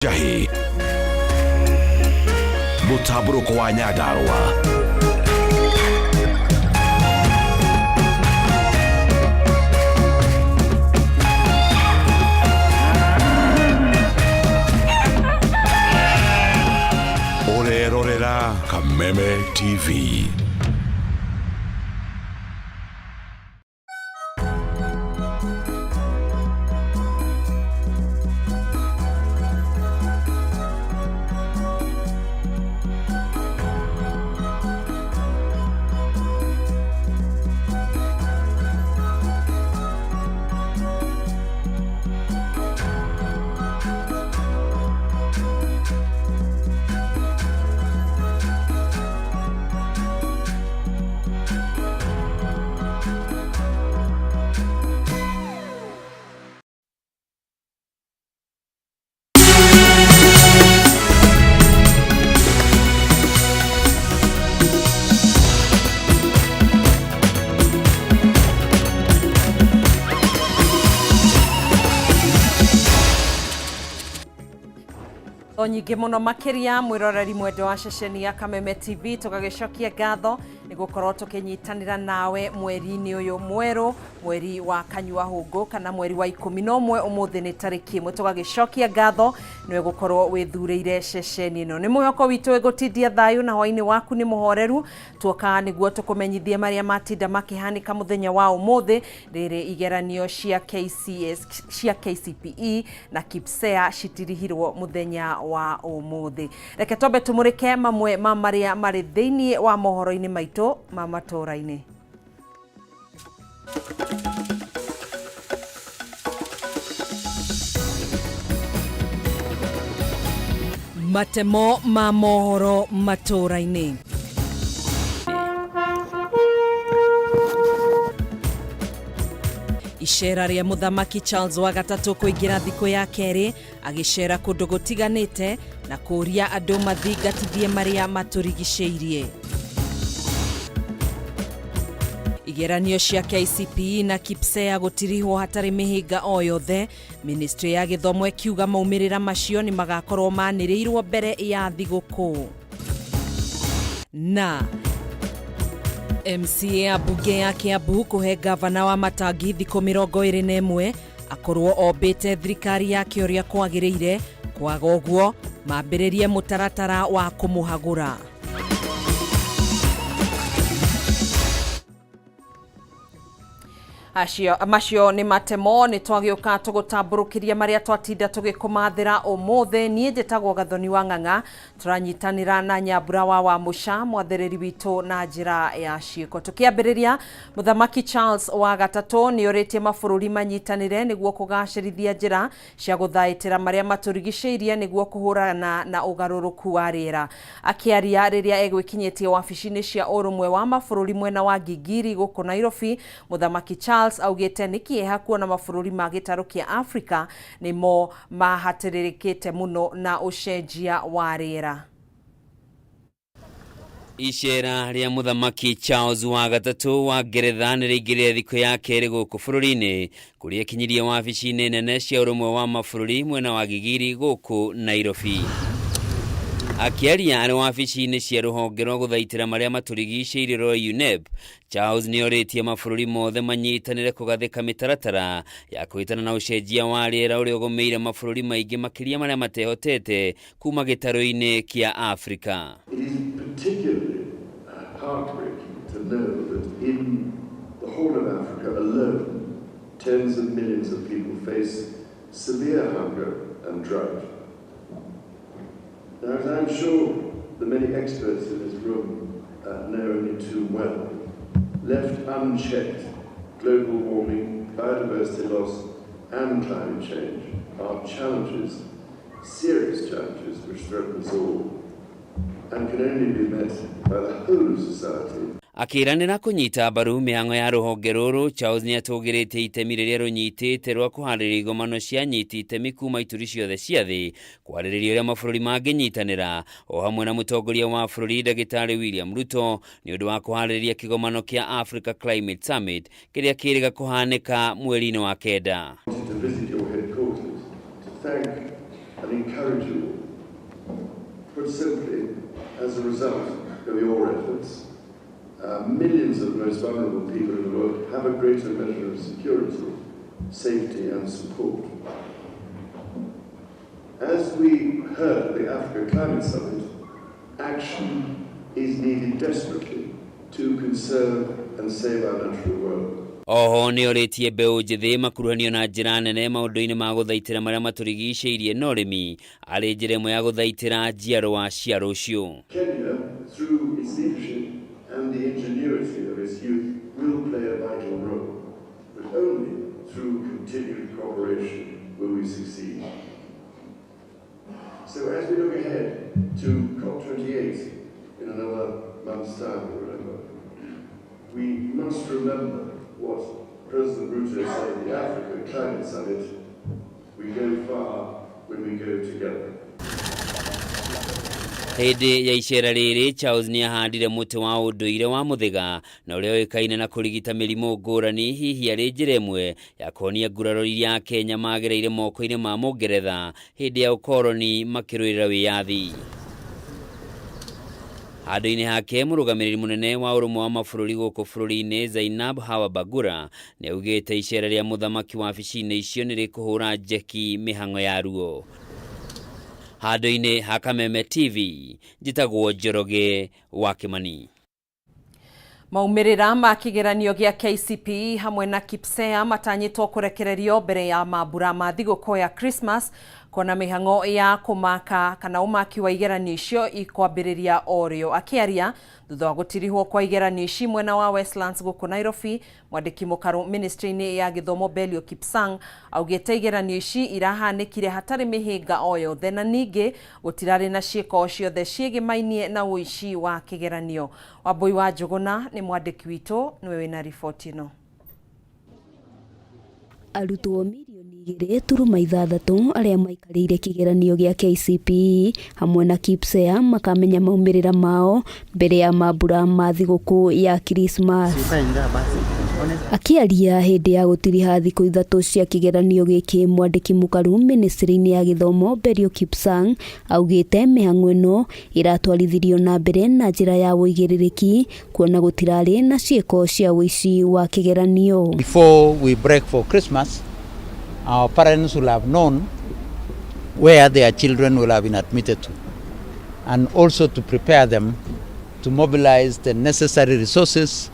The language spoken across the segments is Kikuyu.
Njahĩ, mũtambũrũko wa Nyandarũa. Ũrerorera Kameme TV. O nyingĩ mũno makĩria mwĩroreri mwendo wa ceceni ya Kameme TV, tũgagĩcokia ngatho nĩ gũkorwo tũkĩnyitanĩra nawe mweri-inĩ ũyũ mwerũ, mweri wa kanyua hũngũ kana mweri wa 11. Ũmũthĩ nĩ tarĩki 1. Tũgagĩcokia ngatho nĩwe gũkorwo wĩthurĩire ceceni ĩno. Nĩ mwĩhoko witũ ĩgũtindia thayũ na hwainĩ waku nĩ mũhoreru. Tuoka nĩguo tũkũmenyithie marĩa matinda makĩhanĩka mũthenya wa ũmũthĩ, rĩrĩ igeranio cia KCS, cia KCPE na KIPSEA citirihirwo mũthenya wa ũmũthĩ. Reke twambe tũmũrĩke mamwe ma marĩa marĩ thĩinĩ wa mohoro-inĩ maitũ ma matũũra-inĩ. Matemo ma mohoro matũũra-inĩ. Icera rĩa Mũthamaki Charles wa gatatũ kũingĩra thikũ ya kerĩ agĩcera kũndũ gũtiganĩte na kũũria andũ mathingatithie marĩa matũrigicĩirie. Igeranio cia KCPE na KIPSEA gũtirihwo hatarĩ mĩhĩnga o yothe, Ministry ya gĩthomo ĩkiuga maumĩrĩra macio nĩ magakorwo manĩrĩirwo mbere ya thigũkũ. Na MCA ya mbunge ya Kiambu kũhe ngavana wa Matangi thikũ 21 akorwo ombĩte thirikari yake ũrĩa kwagĩrĩire, kwaga ũguo mambĩrĩrie mũtaratara wa kũmũhagũra. Acio macio nĩ matemo. Nĩ twagĩũka tũgũtambũrũkĩria marĩa twatinda tũgĩkũmathĩra ũmũthĩ. Niĩ njĩtagwo Gathoni wa Ng'ang'a, tũranyitanĩra na Nyambura wa Wamũca, mwathĩrĩri witũ na njĩra ya ciĩko. Tũkĩambĩrĩria, Mũthamaki Charles wa gatatũ nĩ orĩtie mabũrũri manyitanĩre nĩguo kũgacĩrithia njĩra cia gũthaitĩra marĩa matũrigicĩirie nĩguo kũhũrana na ũgarũrũku wa rĩera. Akĩaria rĩrĩa egwĩkinyĩtie wabici-inĩ cia ũrũmwe wa mabũrũri mwena wa Gigiri gũkũ Nairobi, Mũthamaki Charles augĩte nĩ kĩeha kuona mabũrũri ma gĩtarũ kĩa Afrika nĩmo mahatĩrĩrĩkĩte mũno na ũcenjia wa rĩera. Icera rĩa Mũthamaki Charles wa gatatũ wa Ngeretha nĩ rĩingĩrire thikũ ya kerĩ gũkũ bũrũri-inĩ, kũrĩa ekinyirie wabici-inĩ nene cia ũrũmwe wa mabũrũri mwena wa Gigiri gũkũ Nairobi. Akĩaria arĩ wabici-inĩ cia rũhonge rwa gũthaitĩra marĩa matũrigicĩirie rwa UNEP, Charles nĩ orĩtie mabũrũri mothe manyitanĩre kũgathĩka mĩtaratara ya kũhĩtana na ũcenjia wa rĩera ũrĩa ũgũmĩire mabũrũri maingĩ makĩria marĩa matehotete kuma gĩtarũ-inĩ kĩa Afrika. It is particularly heartbreaking to know that in the whole of Africa alone, tens of millions of people face severe hunger and drought. Now, as I'm sure the many experts in this room know only too well, left unchecked, global warming, biodiversity loss, and climate change are challenges, serious challenges, which threaten us all and can only be met by the whole of society. Akĩranĩra kũnyita mbaru mĩhang'o ya rũhonge rũrũ, Charles nĩ atũgĩrĩtie itemi rĩrĩa rũnyitĩte rwa kũharĩrĩria igomano cia anyiti itemi kuma ituri ciothe cia thĩ kwarĩrĩria ũrĩa mabũrũri mangĩnyitanĩra, o hamwe na mũtongoria wa bũrũri Ndagĩtarĩ William Ruto nĩ ũndũ wa kũharĩrĩria kĩgomano kĩa Africa Climate Summit kĩrĩa kĩrĩga kũhanĩka mweri-inĩ wa kenda. To visit your headquarters to thank and encourage you all. Put simply, as a result of your efforts, millions of the most vulnerable people in the world have a greater measure of security, safety and support. As we heard at the Africa Climate Summit, action is needed desperately to conserve and save our natural world. Oho nĩ orĩtie mbeũ njĩthĩ makuruhanio na njĩra nene maũndũ-inĩ ma gũthaitĩra marĩa matũrigicĩirie na ũrĩmi arĩ njĩra ĩmwe ya gũthaitĩra njiarwa cia rũciũ. Kenya, through its leadership and the ingenuity of its youth, will play a vital role, but only through continued cooperation will we succeed. So as we look ahead to COP28 in another month's time or whatever, we must remember what President Ruto said at the Africa Climate Summit: we go far when we go together. Hĩndĩ ya icera rĩrĩ Charles nĩ ahandire mũtĩ wa ũndũire wa mũthĩga na ũrĩa ũĩkaine na kũrigita mĩrimũ ngũrani, hihi arĩ njĩra ĩmwe ya kuonia nguraro iria Akenya magereire moko-inĩ ma Mũngeretha hĩndĩ ya ũkoroni makĩrũĩrĩra wĩyathi. Handũ-inĩ hake mũrũgamĩrĩri mũnene wa ũrũmwe wa mabũrũri gũkũ bũrũri-inĩ Zainab Hawa Bagura nĩ augĩte icera rĩa mũthamaki wabici-inĩ icio nĩ rĩkũhũra njeki mĩhang'o yaruo. Handũ-inĩ ha Kameme TV njĩtagwo Njoroge wa Kĩmani. Maumĩrĩra ma kĩgeranio gĩa KCPE hamwe na KPSEA matanyĩtwo kũrekererio mbere ya mambura ma thigũkũ ya Christmas, kuona mĩhang'o ya kũmaka kana ũmaki wa igeranio icio ikwambĩrĩria o rĩo. Akĩaria thutha wa gũtirihwo kwa igeranio ici mwena wa Westlands gũkũ Nairobi, mwandĩki mũkaru ministry-inĩ ya gĩthomo Belio Kipsang augĩte igeranio ici irahanĩkire hatarĩ mĩhĩnga o yothe na ningĩ gũtirarĩ na ciĩko o ciothe ciĩgĩmainie na ũici wa kĩgeranio. Wambui wa Njũgũna nĩ mwandĩki witũ, nĩwe wĩna riboti ĩno. Arutwo 2.6 milioni arĩa maikarĩire kĩgeranio gĩa KCPE hamwe na KPSEA makamenya maumĩrĩra mao mbere ya mambura ma thigũkũ ya Krismas. Akĩaria hĩndĩ ya gũtiriha thikũ 3 cia kĩgeranio gĩkĩ, mwandĩki mũkaru ministry-inĩ ya gĩthomo Belio Kipsang augĩte mĩhang'o ĩno ĩratwarithirio na mbere na njĩra ya ũigĩrĩrĩki kuona gũtirarĩ na ciĩko cia ũici wa kĩgeranio. Before we break for Christmas, our parents will have known where their children will have been admitted to, and also to prepare them to mobilize the necessary resources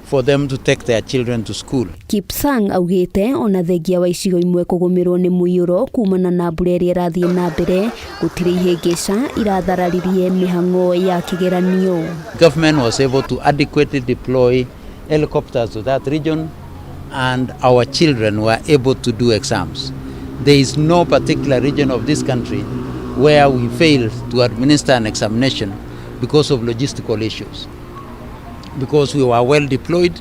for them to take their children to school. Kipsang augĩte ona thengia wa icigo imwe kũgũmĩrwo nĩ mũiyũro kumana na mbura ĩrĩa ĩrathiĩ na mbere, gũtirĩ ihĩngĩca irathararirie mĩhang'o ya kĩgeranio. Government was able to adequately deploy helicopters to that region, and our children were able to do exams. There is no particular region of this country where we failed to administer an examination because of logistical issues, because we were well deployed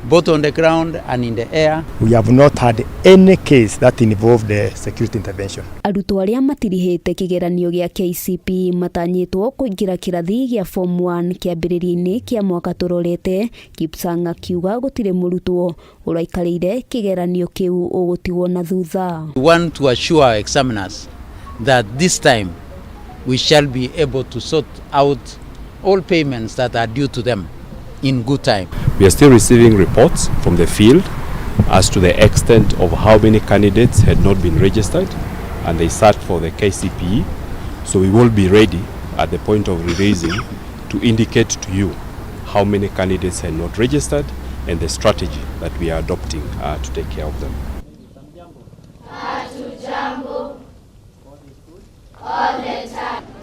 both on the ground and in the air. We have not had any case that involved the security intervention. Arutwo arĩa matirihĩte kĩgeranio gĩa KCPE matanyĩtwo kũingĩra kĩrathi gĩa form 1 kĩambĩrĩria-inĩ kĩa mwaka tũrorete. Kipsang akiuga gũtirĩ mũrutwo ũraikarĩire kĩgeranio kĩu ũgũtigwo na thutha. We want to assure our examiners that this time we shall be able to sort out all payments that are due to them in good time. We are still receiving reports from the field as to the extent of how many candidates had not been registered and they sat for the KCPE. So we will be ready at the point of releasing to indicate to you how many candidates had not registered and the strategy that we are adopting to take care of them.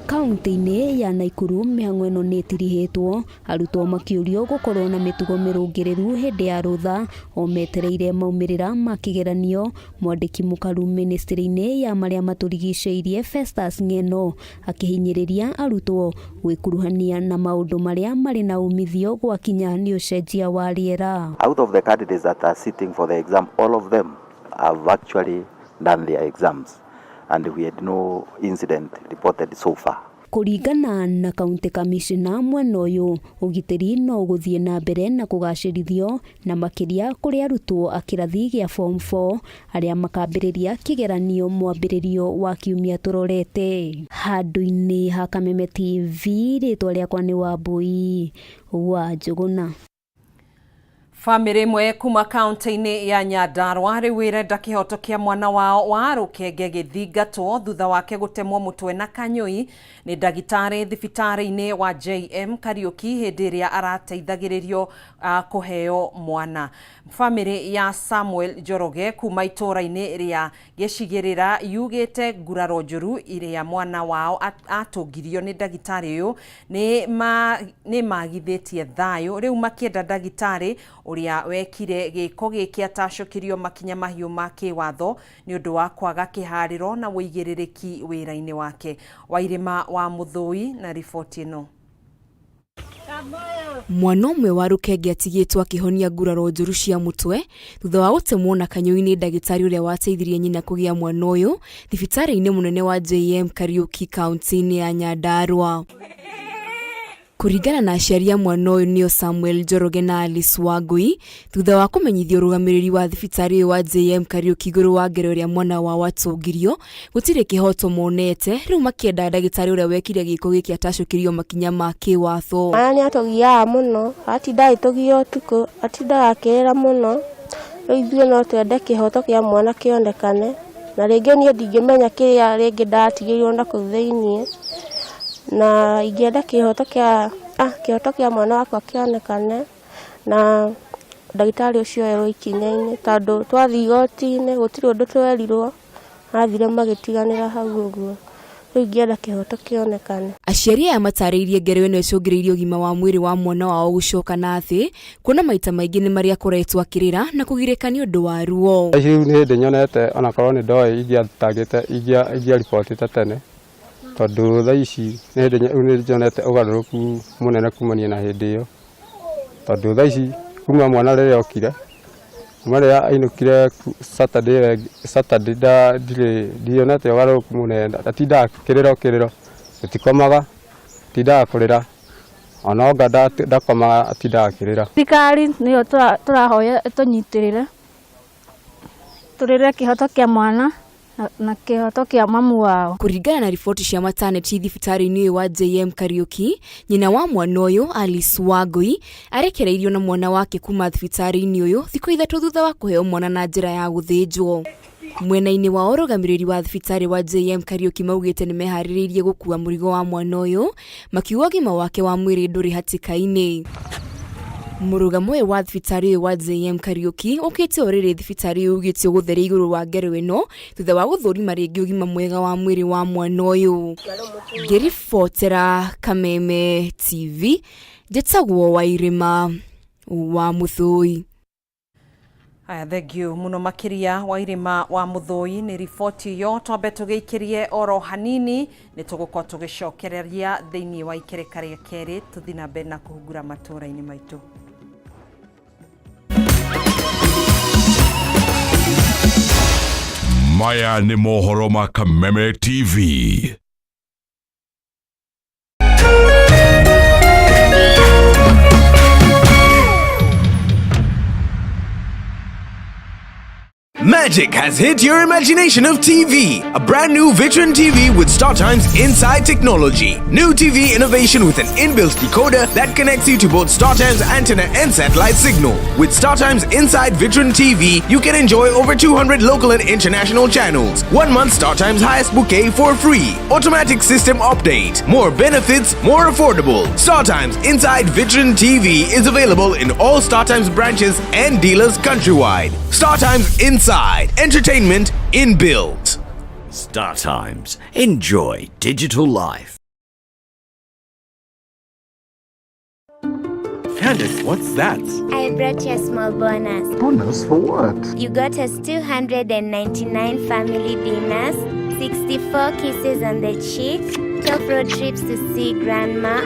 Kaunti-inĩ ya Naikuru mĩhang'o ĩno nĩ ĩtirihĩtwo, arutwo makĩũrio gũkorwo na mĩtugo mĩrũngĩrĩru hĩndĩ ya rũtha o metereire maumĩrĩra ma kĩgeranio. Mwandĩki mũkaru ministry-inĩ ya marĩa matũrigicĩirie Festus Ng'eno akĩhinyĩrĩria arutwo gwĩkuruhania na maũndũ marĩa marĩ na umithio gwakinya nĩ ũcenjia wa rĩera. Out of the candidates that are sitting for the exam, all of them have actually done their exams, and we had no incident reported so far. Kũringana na County Commissioner mwena ũyũ, ũgitĩri no ũgũthiĩ na mbere na kũgacĩrithio na makĩria kũrĩ arutwo a kĩrathi gĩa form 4 arĩa makambĩrĩria kĩgeranio mwambĩrĩrio wa kiumia tũrorete. Handũ-inĩ ha Kameme TV, rĩtwa rĩakwa nĩ Wambui wa Njũgũna. Bamĩrĩ ĩmwe kuma kaunti-inĩ ya Nyandarua rĩu ĩrenda kĩhoto kĩa mwana wao wa rũkenge gĩthingatwo thutha wake gũtemwo mũtwe na kanyũi nĩ ndagĩtarĩ thibitarĩ-inĩ wa JM Kariuki hĩndĩ ĩrĩa arateithagĩrĩrio kũheo mwana. Bamĩrĩ ya Samuel Njoroge kuma itũũra-inĩ rĩa gĩcigĩrĩra yugĩte nguraro njũru iria mwana wao atũngirio nĩ ndagĩtarĩ ũyũ nĩ magithĩtie thayũ rĩu makĩenda ndagĩtarĩ ũrĩa wekire gĩko gĩkĩ atacũkĩrio makinya mahiũ ma kĩwatho nĩ ũndũ wa kwaga kĩharĩro na wũigĩrĩrĩki wĩra-inĩ wake. Wairĩma wa Mũthũi na riboti ĩno. Mwana ũmwe wa rũkenge atigĩtwo akĩhonia nguraro njũru cia mũtwe thutha wa gũtemwo na kanyũi nĩ ndagĩtarĩ ũrĩa wateithirie nyina kũgĩa mwana ũyũ thibitarĩ-inĩ mũnene wa JM Kariuki kaunti-inĩ ya Nyandarua. Kũringana na aciari a mwana ũyũ nĩo Samuel Njoroge na Alice Wangui, thutha wa kũmenyithio ũrũgamĩrĩri wa thibitarĩ ũyũ wa JM Kariuki igũrũ wa ngero ĩrĩa mwana wao atũngirio, gũtirĩ kĩhoto monete, rĩu makĩenda ndagĩtarĩ ũrĩa wekire gĩko gĩkĩ atacũkĩrio makinya ma kĩwatho. Mwana nĩ atũgiaga mũno, atinda agĩtũgia ũtukũ, atindaga akĩrĩra mũno, rĩu ithuĩ no twende kĩhoto kĩa mwana kĩonekane, na rĩngĩ niĩ ndingĩmenya kĩrĩa rĩngĩ ndatigĩirwo na kũu thĩiniĩ, na ingĩenda kĩhoto kĩa mwana wakwa kĩonekane na ndagĩtarĩ ũcio oerwo ikinya-inĩ, tondũ twathiĩ igoti-inĩ gũtirĩ ũndũ twerirwo, mathire magĩtiganĩra hau ũguo. Rĩu ingĩenda kĩhoto kĩonekane. Aciari aya matarĩirie ngero ĩno ĩcũngĩrĩirie ũgima wa mwĩrĩ wa mwana wao gũcoka na thĩ, kuona maita maingĩ nĩ marĩa akoretwo akĩrĩra na kũgirĩka nĩ ũndũ wa ruo. Ici rĩu nĩ hĩndĩ nyonete onakorwo nĩ ndoĩ ingĩatangĩte ingĩaribotĩte tene, tondũ thaa ici nĩ hĩndĩ rĩu nyonete ũgarũrũku mũnene kumania na hĩndĩ ĩyo, tondũ thaa ici kuma mwana rĩrĩa okire, kuma rĩrĩa ainũkire Saturday ndirĩ ndionete ũgarũrũku mũnene, atindaga kĩrĩro kĩrĩro, tũtikomaga, atindaga kũrĩra, ona anga ndakomaga atindaga akĩrĩra. Thirikari nĩyo tũrahoya ĩtũnyitĩrĩre, tũrĩre kĩhoto kĩa mwana na kĩhoto kĩa mamu wao. Kũringana na riboti cia maternity thibitarĩ-inĩ ũyũ wa JM Kariuki, nyina wa mwana ũyũ Alice Wangui arekereirio na mwana wake kuma thibitarĩ-inĩ ũyũ thikũ ithatũ thutha wa kũheo mwana na njĩra ya gũthĩnjwo. Mwena-inĩ wa ũrũgamĩrĩri wa thibitarĩ wa JM Kariuki maugĩte nĩ meharĩrĩirie gũkua mũrigo wa mwana ũyũ, makiuga ũgima wake wa mwĩrĩ ndũrĩ hatĩka-inĩ. Mũrũgamo ũyũ wa thibitarĩ ũyũ wa JM Kariuki ũkĩte o rĩrĩ thibitarĩ ũyũ ugĩte ũgũtheria igũrũ wa ngero ĩno thutha wa gũthũrima rĩngĩ ũgima mwega wa mwĩrĩ wa mwana ũyũ. Ngĩribotera Kameme TV, njĩtagwo Wairĩma wa Mũthũi. Aya, thank you muno makiria Wairĩma wa Mũthũi nĩ riboti ĩyo. Twambe tũgĩikĩrie oro hanini nĩ tũgũkorwo tũgĩcokereria thĩinĩ wa ikereka rĩa kerĩ tũthiĩ na mbere na kũhungura matũũra-inĩ maitũ. Maya nĩ mohoro ma Kameme TV. Magic has hit your imagination of TV. A brand new Vitron TV with StarTimes Inside technology. New TV innovation with an inbuilt decoder that connects you to both StarTimes antenna and satellite signal. With StarTimes Inside Vitron TV, you can enjoy over 200 local and international channels. 1 month StarTimes highest bouquet for free. Automatic system update. More benefits, more affordable. StarTimes Inside Vitron TV is available in all StarTimes branches and dealers countrywide. StarTimes Inside. Entertainment inbuilt. StarTimes. Enjoy digital life. Candace, what's that? I brought you a small bonus. Bonus for what? You got us 299 family dinners, 64 kisses on the cheek, 12 road trips to see grandma,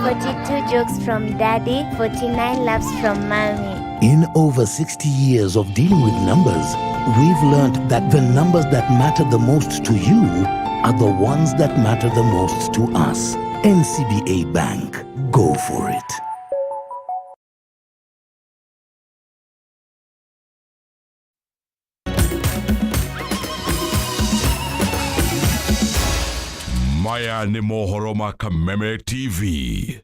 42 jokes from daddy, 49 laughs from mommy. In over 60 years of dealing with numbers, we've learned that the numbers that matter the most to you are the ones that matter the most to us. NCBA Bank. Go for it. Maya nĩ mohoro ma Kameme TV.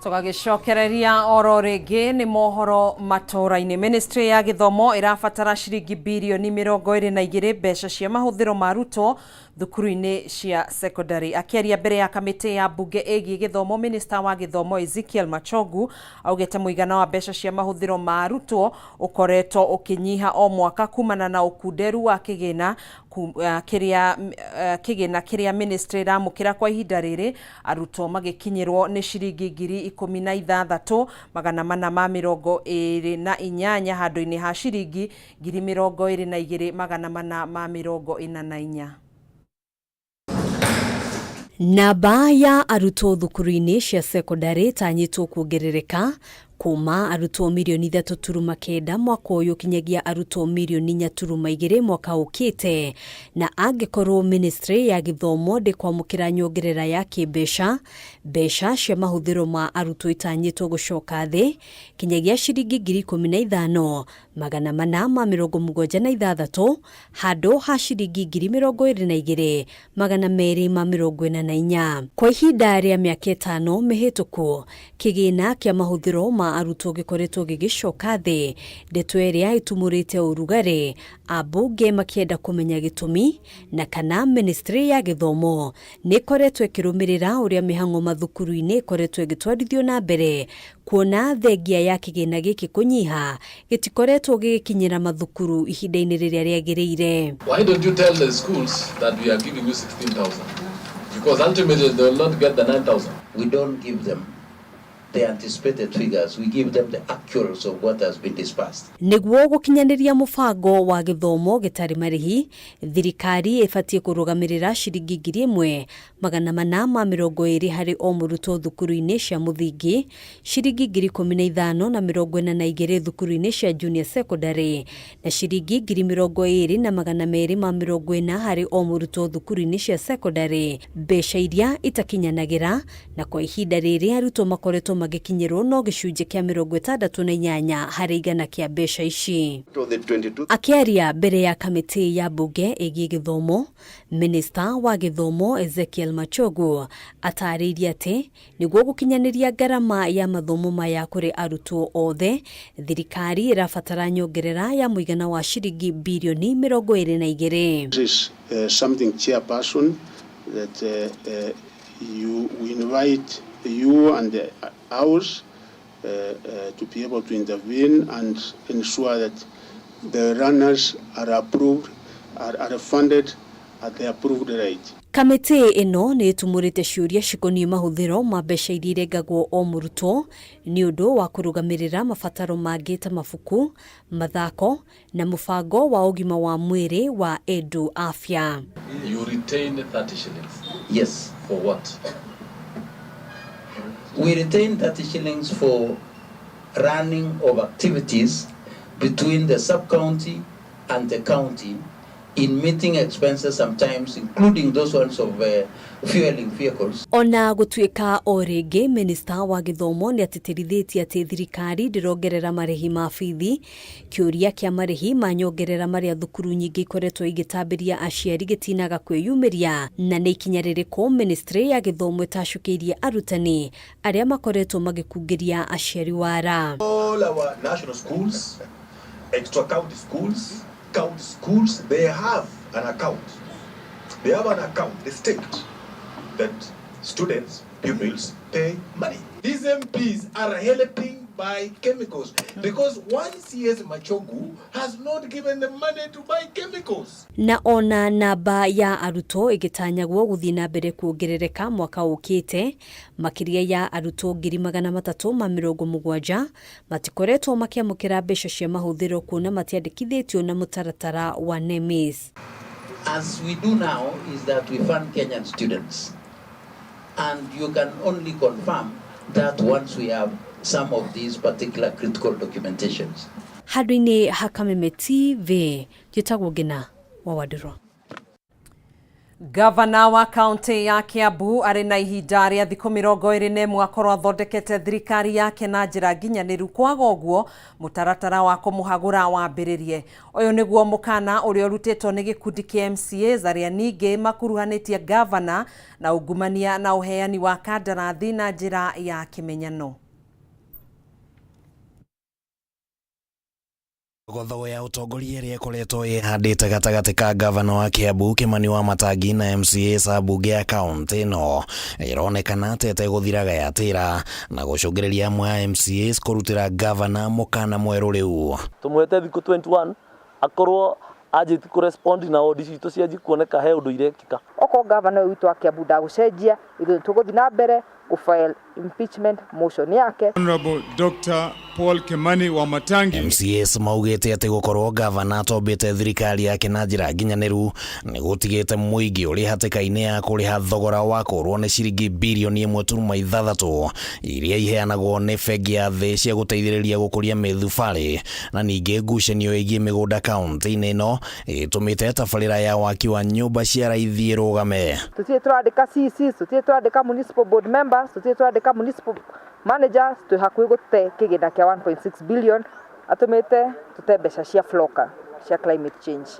Tũgagĩcokereria oro rĩngĩ nĩ mohoro matũũra-inĩ. Ministry ya gĩthomo ĩrabatara ciringi birioni 22 mbeca cia mahũthĩro ma arutwo thukuru-inĩ cia secondary. Akĩaria mbere ya kamĩtĩ ya mbunge ĩgiĩ gĩthomo, minista wa gĩthomo Ezekiel Machogu augĩte mũigana wa mbeca cia mahũthĩro ma arutwo ũkoretwo ũkĩnyiha o mwaka kumana na ũkunderu wa kĩgĩna kĩrĩa kĩgĩna kĩrĩa ministry ĩramũkĩra kwa ihinda rĩrĩ, arutwo magĩkinyĩrwo nĩ ciringi 16,428 handũ-inĩ ha ciringi 22,444. Namba ya arutwo thukuru-inĩ cia sekondarĩ ĩtanyĩtwo kuongerereka kuma arutwo mirioni 3.9 mwaka ũyũ kinyagia arutwo mirioni 4.2 mwaka ũkĩte, na angĩkorwo ministry ya gĩthomo ndĩkwamũkĩra nyongerera ya kĩmbeca, mbeca cia mahũthĩro ma arutwo itanyĩtwo gũcoka thĩ kinyagia ciringi 15,476 handũ ha ciringi 22,244. Kwa ihinda rĩa mĩaka 5 mĩhĩtũku, kĩgĩna kĩa mahũthĩro ma arutwo gĩkoretwo gĩgĩcoka thĩ, ndeto ĩrĩa ĩtumũrĩte ũrugarĩ, ambunge makĩenda kũmenya gĩtũmi na kana ministry ya gĩthomo nĩ ĩkoretwo ĩkĩrũmĩrĩra ũrĩa mĩhang'o mathukuru-inĩ ĩkoretwo ĩgĩtwarithio na mbere, kuona thengia ya kĩgĩna gĩkĩ kũnyiha gĩtikoretwo gĩgĩkinyĩra mathukuru ihinda-inĩ rĩrĩa rĩagĩrĩire. Why don't you tell the schools that we are giving you 16,000? Because ultimately they will not get the 9,000. We don't give them the anticipated figures, we give them the actuals of what has been dispersed. Nĩguo gũkinyanĩria mũbango wa gĩthomo gĩtarĩ marĩhi, thirikari ĩbatiĩ kũrũgamĩrĩra ciringi 1,420 harĩ o mũrutwo thukuru-inĩ cia mũthingi, ciringi 15,042 thukuru-inĩ cia junior secondary, na ciringi 20,240 harĩ o mũrutwo thukuru-inĩ cia secondary, mbeca iria itakinyanagĩra, na kwa ihinda rĩrĩ arutwo makoretwo magĩkinyĩrwo no gĩcunjĩ kĩa 68 harĩ igana kĩa mbeca ici. Akĩaria mbere ya kamĩtĩ ya mbunge ĩgiĩ gĩthomo, minista wa gĩthomo Ezekiel Machogu atarĩirie atĩ nĩguo gũkinyanĩria ngarama ya mathomo maya kũrĩ arutwo othe, thirikari ĩrabatara nyongerera ya mũigana wa ciringi birioni 22. This is something, Chairperson, that we invite you and the House to be able to intervene and ensure that the runners are approved, are funded at the approved rate. Kamĩtĩ ĩno nĩ ĩtumũrĩte ciũria cikoniĩ mahũthĩro ma mbeca iria irengagwo o mũrutwo nĩ ũndũ wa kũrũgamĩrĩra mabataro mangĩ ta mabuku, mathako na mũbango wa ũgima wa mwĩrĩ wa Edu Afya. You retain 30 shillings. Yes. For what? We retain 30 shillings for running of activities between the sub-county and the county in meeting expenses sometimes, including those ones of fueling vehicles. Ona gũtuĩka o rĩngĩ minista wa gĩthomo nĩ atĩtĩrithĩtie atĩ thirikari ndĩrongerera marĩhi ma bithi, kĩũria kĩa marĩhi ma nyongerera marĩa thukuru nyingĩ ikoretwo igĩtambĩria aciari gĩtinaga kwĩyumĩria, na nĩ ikinya rĩrĩkũ ministry ya gĩthomo ĩtacũkĩirie arutani arĩa makoretwo magĩkungĩria aciari wara. All our national schools, extra county schools, county schools, they have an account. They have an account, the state, that students, pupils, pay money. These MPs are helping buy chemicals because one CS Machogu has not given the money to buy chemicals. Na ona namba ya arutwo ĩgĩtanyagwo gũthiĩ na mbere kuongerereka mwaka ũkĩte, makĩria ya arutwo 370,000 matikoretwo makĩamũkĩra mbeca cia mahũthĩro kuona matiandĩkithĩtio na mũtaratara wa NEMIS. As we do now is that we fund Kenyan students, and you can only confirm that once we have some of these particular critical documentations. Handũ-inĩ ha Kameme TV, njĩtagwo Ngina wa Wandũrũ. Gavana wa kaunti ya Kiambu arĩ na ihinda rĩa thikũ 21 akorwo athondekete thirikari yake na njĩra nginyanĩru, kwaga ũguo mũtaratara wa kũmũhagũra wambĩrĩrie. Ũyũ nĩguo mũkana ũrĩa ũrutĩtwo nĩ gĩkundi kĩa MCAs arĩa ningĩ makuruhanĩtie gavana na ungumania na ũheani wa kandarathi na njĩra ya kĩmenyano. Thogothogo ya ũtongoria ĩrĩa ĩkoretwo ĩhandĩte gatagatĩ ka gavana wa Kiambu Kimani Wamatangi na MCAs a mbunge ya kaunti ĩno ĩronekana ta ĩtegũthiraga yatĩra na gũcũngĩrĩria amwe a MCAs kũrutĩra gavana mũkana mwerũ rĩu. Tũmũhete thikũ 21 akorwo anjĩti kũrespond na wodi citũ cianji kuoneka he ũndũ irekĩka. Okorwo gavana ũyũ witũ wa Kiambu ndagũcenjia, ithuĩ nĩtũgũthiĩ na mbere gũ-file impeachment motion yake. Honorable Dr. Paul Kimani Wamatangi. MCAs maugĩte atĩ gũkorwo gavana atombĩte thirikari yake na njĩra nginyanĩru nĩ gũtigĩte mũingĩ ũrĩ hatĩka-inĩ ya kũrĩha thogora wa kũrwo nĩ ciringi birioni 1.6 iria iheanagwo nĩ bengi ya thĩ cia gũteithĩrĩria gũkũria mĩthubarĩ, na ningĩ ngucanio ĩgiĩ mĩgũnda kaunti-inĩ ĩno ĩtũmĩte tabarĩra ya waki wa nyũmba cia raithi ĩrũgame. Tũtirĩ tũrandĩka CCs, tũtirĩ tũrandĩka municipal board members, tũtirĩ tũrandĩka municipal managers, twĩ hakuhĩ gũte kĩgĩna kĩa 1.6 billion atũmĩte tũte mbeca cia floka cia climate change.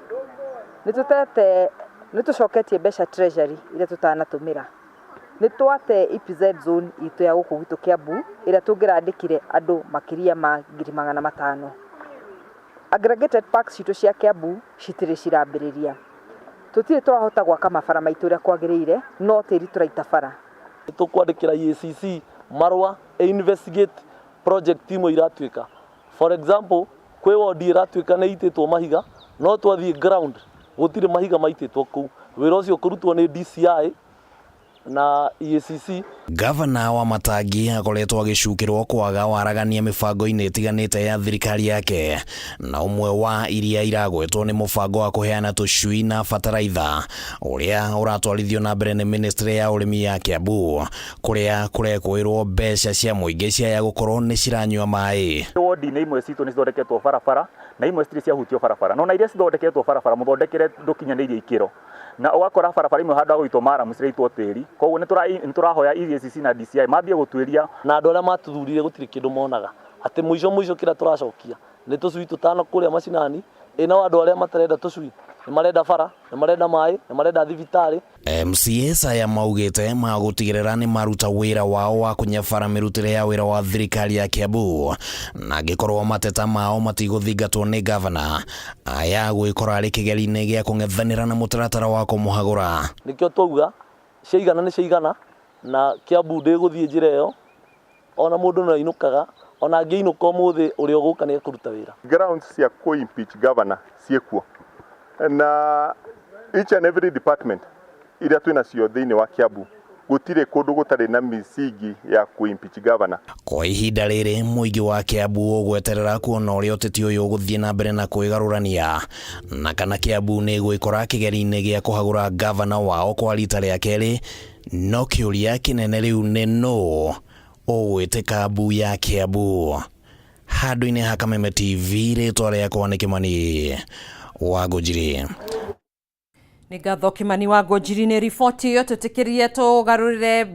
Nĩ tũcoketie mbeca treasury iria tũtanatũmĩra. Nĩ twate EPZ zone itũ ya gũkũ gwitũ Kiambu ĩrĩa tũngĩrandĩkire andũ makĩria ma 500,000. Aggregated parks citũ cia Kiambu citirĩ cirambĩrĩria. Tũtirĩ tũrahota gwaka mabara maitũ ũrĩa kwagĩrĩire, no tĩri tũraita bara. Tũkwandĩkĩra EACC marũa investigate project imwe iratuĩka. For example, kwĩ wodi ĩratuĩka nĩ itĩtwo mahiga, no twathiĩ ground gũtirĩ mahiga maitĩtwo kũu. Wĩra ũcio kũrutwo nĩ DCI na EACC. Gavana Wamatangi akoretwo agĩcukĩrwo kwaga waragania mĩbango-inĩ ĩtiganĩte ya thirikari yake, na ũmwe wa iria iragwetwo nĩ mũbango wa kũheana tũcui na bataraitha ũrĩa ũratwarithio na mbere nĩ ministry ya ũrĩmi ya Kiambu, kũrĩa kũrekũĩrwo mbeca cia mũingĩ ciaya gũkorwo nĩ ciranyua maĩ. Wodi-inĩ imwe citũ nĩ cithondeketwo barabara na imwe citirĩ ciahutio barabara, no na iria cithondeketwo barabara mũthondekere ndũkinyanĩirie ikĩro, na ũgakora barabara imwe handũ ha gũitwo maramu ciraitwo tĩri. Koguo nĩ tũrahoya EACC na DCI mambie gũtuĩria. Na andũ arĩa matuthurire gũtirĩ kĩndũ monaga, atĩ mũico mũico kĩrĩa tũracokia nĩ tũcui tũtano kũrĩa macinani. Ĩ nao andũ arĩa matarenda tũcui nĩ marenda bara, nĩ marenda maĩ, nĩ marenda thibitarĩ. MCAs aya maugĩte magũtigĩrĩra nĩ maruta wĩra wao wa kũnyabara mĩrutĩre ya wĩra wa thirikari ya Kiambu, na angĩkorwo mateta mao matigũthingatwo nĩ gavana, aya gwĩkora arĩ kĩgeri-inĩ gĩa kũng'ethanĩra na mũtaratara wa kũmũhagũra. Nĩkĩo twauga ciaigana nĩ ciaigana, na Kiambu ndĩgũthiĩ njĩra ĩyo, ona mũndũ no ainũkaga, ona angĩinũka ũmũthĩ ũrĩa ũgũka nĩ ekũruta wĩra. Grounds cia kũ-impeach governor ciĩkuo, na each and every department iria twĩna cio thĩinĩ wa Kiambu gũtirĩ kũndũ gũtarĩ na misingi ya kũ-impeach governor. Kwa ihinda rĩrĩ mũingĩ wa Kiambu ũgweterera kuona ũrĩa ũteti ũyũ ũgũthiĩ na mbere na kwĩgarũrania, na kana Kiambu nĩ ĩgwĩkora kĩgeri-inĩ gĩa kũhagũra gavana wao kwa rita rĩa kerĩ. No kĩũria kĩnene rĩu nĩ nũ ũgwĩtĩka mbu ya Kiambu. Handũ-inĩ ha Kameme TV, rĩtwa rĩakwa nĩ Kimani wa Ngũnjiri. Nĩ ngatho Kimani wa Ngũnjiri nĩ riboti ĩyo. Tũtĩkĩrie tũgarũrĩre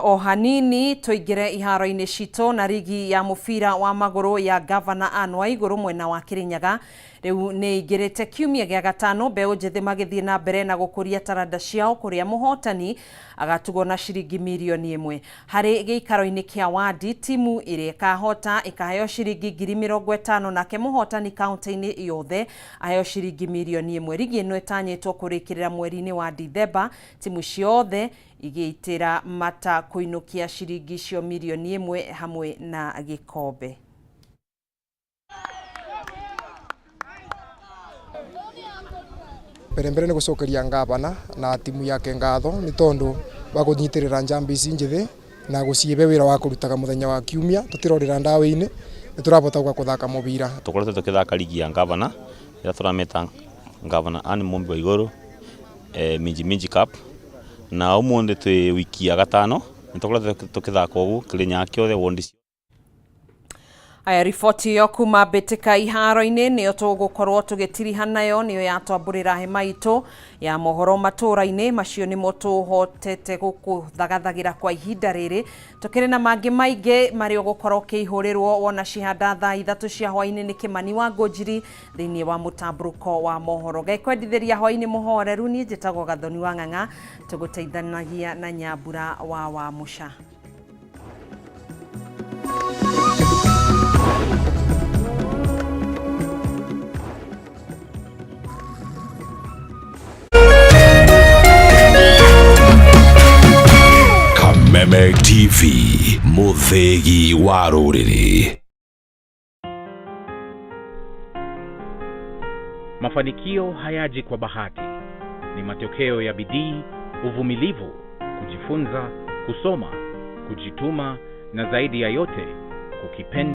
o hanini tũingĩre iharo-inĩ citũ na rigi ya mũbira wa magũrũ ya Gavana Anne Waigũrũ mwena wa Kĩrĩnyaga rĩu nĩ ingĩrĩte kiumia gĩa gatano, mbeũ njĩthĩ magĩthiĩ na mbere na gũkũria taranda ciao, kũrĩa mũhotani agatugwo na ciringi 1 mirioni harĩ gĩikaro-inĩ kĩa wadi. Timu ĩrĩa ĩkahota ĩkaheo ciringi 50,000, nake mũhotani kaunti-inĩ yothe aheo ciringi 1 mirioni. Rigi ĩno ĩtanyĩtwo kũrĩkĩrĩra mweri-inĩ wa Dithemba, timu ciothe igĩitĩra mata kũinũkia ciringi icio 1 mirioni hamwe na gĩkombe. Mbere mbere nĩ gũcokeria ngavana na timu yake ngatho nĩ tondũ wa kũnyitĩrĩra njamba ici njĩthĩ na gũciĩbe wĩra wa kũrutaga mũthenya wa kiumia. Tũtirorĩra ndawa-inĩ, nĩ tũrabota gũka kũthaka mũbira. Tũkoretwo tũkĩthaka ligi ya ngavana ĩrĩa tũramĩta Ngavana Anne Mumbi Waiguru Minji Minji Cup, na ũmũthĩ twĩ wiki ya gatano nĩ tũkoretwo tũkĩthaka ũguo Kĩrĩnyaga kĩothe wondi. Aya, riboti ĩyo kuma mbĩtĩka iharo-inĩ nĩyo tũgũkorwo tũgĩtiriha nayo, nĩyo yatwambũrĩra hema itũ ya mohoro matũra-inĩ macio nĩmo tũhotete gũkũthagathagĩra kwa ihinda rĩrĩ. Tũkĩrĩ na mangĩ maingĩ marĩa ũgũkorwo ũkĩihũrĩrwo wona cihanda thaa 3 cia hwaĩ-inĩ nĩ Kĩmani wa Ngũnjiri thĩinĩ wa mũtambũrũko wa mohoro. Gekwendithĩria hwaĩ-inĩ mũhoreru, niĩ njĩtagwo Gathoni wa Ng'ang'a, tũgũteithanagia na Nyambura wa Wamũca. Kameme TV, mũthĩgi wa rũrĩrĩ. Mafanikio hayaji kwa bahati, ni matokeo ya bidii, uvumilivu, kujifunza, kusoma, kujituma na zaidi ya yote kukipenda